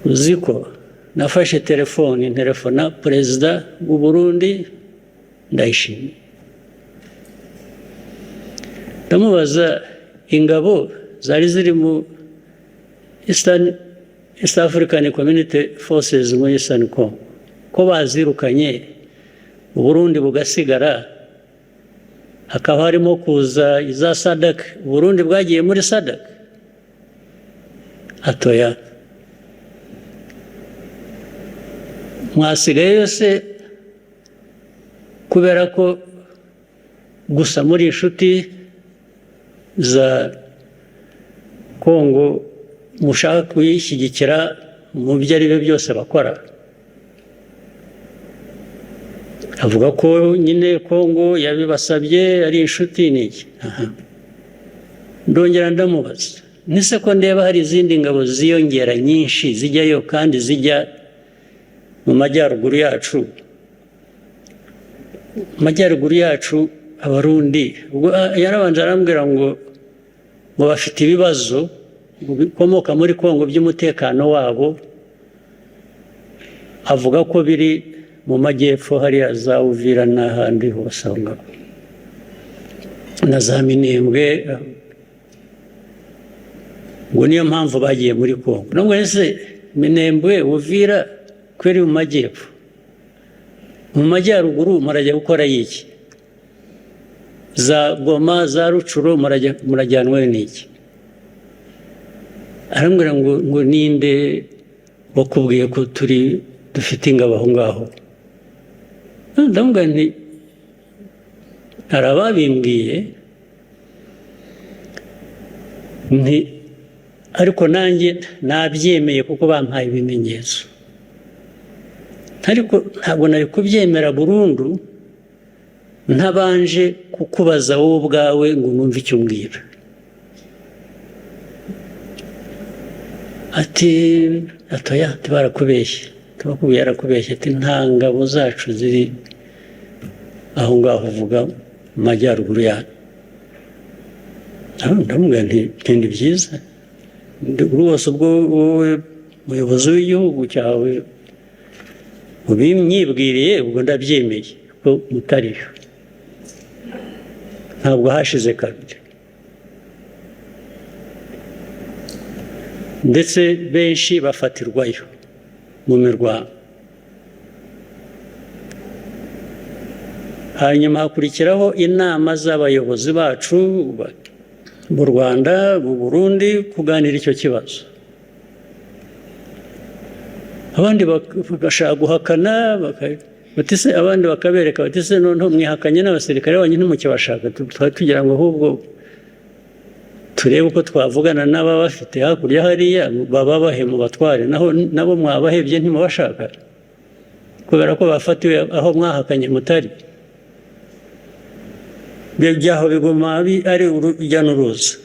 Uzi ko nafashe telefoni, ntelefona perezida w'u Burundi Ndayishimiye, ndamubaza ingabo zari ziri mu East African Community Forces muri Eastern Congo, ko bazirukanye, Uburundi bugasigara, hakaba harimo kuza iza SADC, Uburundi bwagiye muri SADC? Ati: "Oya." Mwasigayeyo se kubera ko gusa muri inshuti za Kongo, mushaka kuyishyigikira mu byo ari byo byose bakora? Avuga ko nyine Kongo yabibasabye, ari inshuti n'iki. Ndongera ndamubaza nise ko ndeba hari izindi ngabo ziyongera nyinshi zijyayo, kandi zijya mu majyaruguru yacu, mu majyaruguru yacu, Abarundi. Ubwo yarabanje arambwira ngo bafite ibibazo bikomoka muri Kongo by'umutekano wabo, avuga ko biri mu majyepfo hariya za Uvira n'ahandi hose aho ngaho na za Minembwe, ngo niyo mpamvu bagiye muri Kongo. Nubwo ese Minembwe, Uvira ko iri mu majyepfo, mu majyaruguru murajya gukora iki? Za Goma, za Rutshuru, murajyanwe n'iki? Arambwira ngo ninde wakubwiye ko turi dufite ingabo aho ngaho? Ndamubwira nti hari ababimbwiye, nti ariko nanjye nabyemeye kuko bampaye ibimenyetso, ariko ntabwo nari kubyemera burundu ntabanje kukubaza wowe ubwawe ngo numve icyo umbwira. Ati: "Atoya," ati: "Barakubeshye." Tubakubwiye yarakubeshye. Ati: "Nta ngabo zacu ziri aho ngaho uvuga mu majyaruguru yacu." Ndamubwira nti: "Ni byiza rwose, ubwo wowe muyobozi w'igihugu cyawe ubinyibwiriye, ubwo ndabyemeye ko mutariyo." Ntabwo hashize kabiri, ndetse benshi bafatirwayo mu mirwano. Hanyuma hakurikiraho inama z'abayobozi bacu mu Rwanda, mu Burundi, kuganira icyo kibazo. Abandi bagashaka guhakana, bati se, abandi bakabereka bati: "Se noneho mwihakanye n'abasirikare banyu, ntimukibashaka? Twari tugira ngo ahubwo turebe uko twavugana n'ababafite hakurya hariya, baba bahe mu batware, naho nabo mwabahebye, ntimubashaka kubera ko bafatiwe aho mwahakanye mutari." Byaho biguma ari urujya n'uruza.